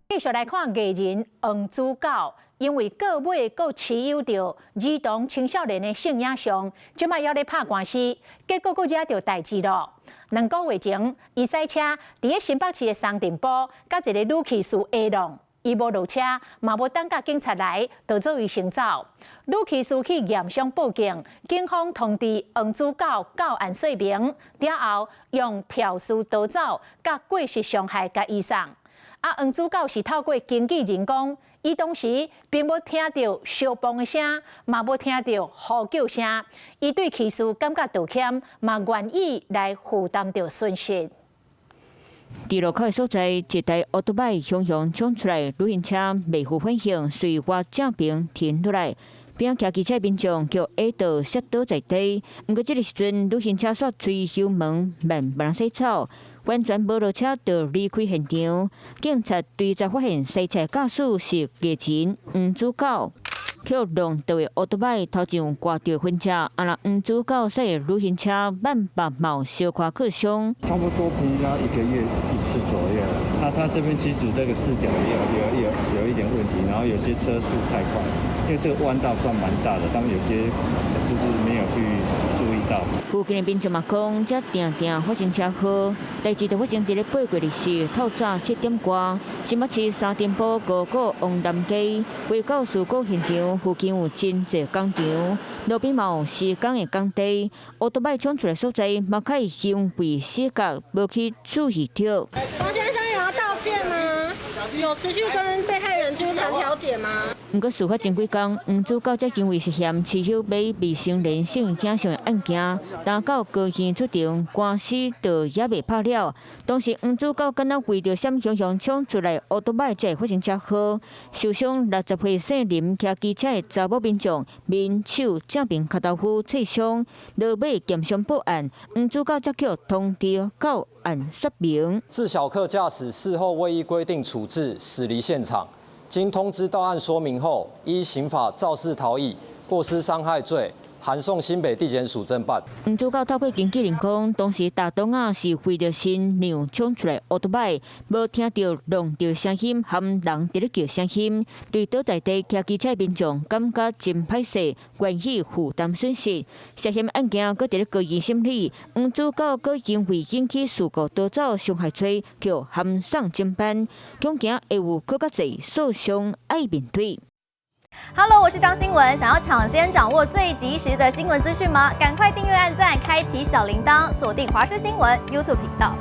繼續來看藝人黃子佼，因為購買閣持有著兒童青少年的性影像，這擺猶咧拍官司，結果閣惹著代誌囉。2個月前，伊駛車佇咧新北市的松鎮埔，佮一个女騎士下撞，伊無落車，嘛無等共警察來，就做伊先走。女騎士去驗傷報警，警方通知黃子佼到案說明，了後用肇事逃走佮過失傷害共移送。啊，黃子佼是透過經紀人講，伊當時並無聽著相碰的聲，嘛無聽著呼救聲，伊對騎士感覺道歉，嘛願意來負擔著損失。佇路口的所在，一台歐多擺雄雄衝出來，旅行車袂赴反應，隨倚正爿停落來。邊仔騎機車民眾予下倒摔倒在地。毋過這个時陣，旅行車煞催油門慢慢駛走，完全無落車就離開現場。警察追查發現，駛車駕駛是藝人黃子佼。予撞著的歐多擺頭前有颳著痕跡，啊若黃子佼駛的旅行車慢腹嘛小可去傷。差不多平均一個月一次左右。那他這邊其實這個視角也有一點問題，然後有些車速太快，因為這個彎道算蠻大的，他們有些就是沒有去注意到。附近的民眾嘛講，這定定發生車禍，代誌就發生佇咧8月24透早7點外，新北市三重埔高古往南街，未到事故現場附近有真濟工廠，路邊嘛有施工的工地，歐多擺衝出來所在，嘛較行為死角，無去注意著。黃先生有要道歉嗎？有持續跟被害人繼續談調解嗎？毋過事發前幾工，黃子佼則因為涉嫌持有買未成年性影像的案件，擔到高院出庭，官司就猶未拍了。當時黃子佼敢若為著閃雄雄衝出來歐多擺才會發生車禍，受傷60歲姓林騎機車的查某民眾面手正爿跤頭膚挫傷，落尾驗傷報案，黃子佼則予通知到案說明。自小客駕駛事後未依規定處置，駛離現場。經通知到案說明後，依刑法肇事逃逸、過失傷害罪，函送新北地檢署偵辦。黃子佼透過經紀人講，當時踏擋仔是為著新娘衝出來歐多擺，無聽著撞著聲音含人佇咧叫聲音，對倒在地騎機車民眾感覺真歹勢，願意負擔損失。涉嫌案件閣佇咧高院審理，黃子佼閣因為引起事故逃走傷害罪，予函送偵辦，恐驚會有閣較濟訴訟愛面對。 Hello，我是張新文。想要搶先掌握最及時的新聞資訊嗎？趕快訂閱、按讚、開啟小鈴鐺，鎖定華視新聞 YouTube 頻道。